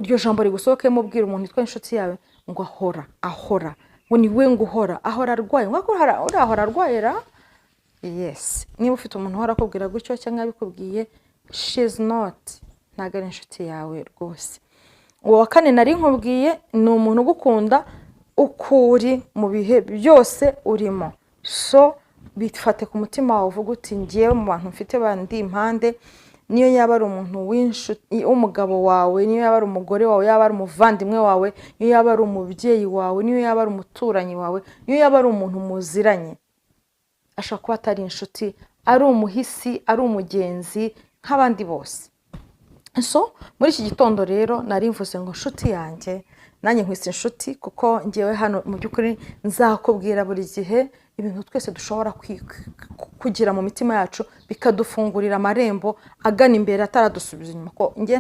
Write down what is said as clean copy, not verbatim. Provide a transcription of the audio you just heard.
Iryo jambo rigusohokemo, ubwira umuntu witwa inshuti yawe ngo ahora ahora, ngo ni we, ngo uhora ahora arwaye, ngo urahora arwaye ra. Yes, niba ufite umuntu uhora akubwira gutyo cyangwa yabikubwiye, she's not, ntabwo ari inshuti yawe rwose. Uwo wa kane nari nkubwiye ni umuntu ugukunda uko uri mu bihe byose urimo. So bifate ku mutima wawe, uvuga uti: "Ngewe mu bantu mfite bandi impande, niyo yaba ari umuntu w'inshuti w'umugabo wawe, niyo yaba ari umugore wawe, yaba ari umuvandimwe wawe, niyo yaba ari umubyeyi wawe, niyo yaba ari umuturanyi wawe, niyo yaba ari umuntu muziranye, ashobora kuba atari inshuti, ari umuhisi, ari umugenzi nk'abandi bose." So muri iki gitondo rero nari mvuze ngo nshuti yanjye, nanjye nkwise inshuti, kuko ngewe hano mu by'ukuri nzakubwira buri gihe ibintu twese dushobora kugira mu mitima yacu, bikadufungurira amarembo agana imbere, ataradusubiza inyuma, ko njye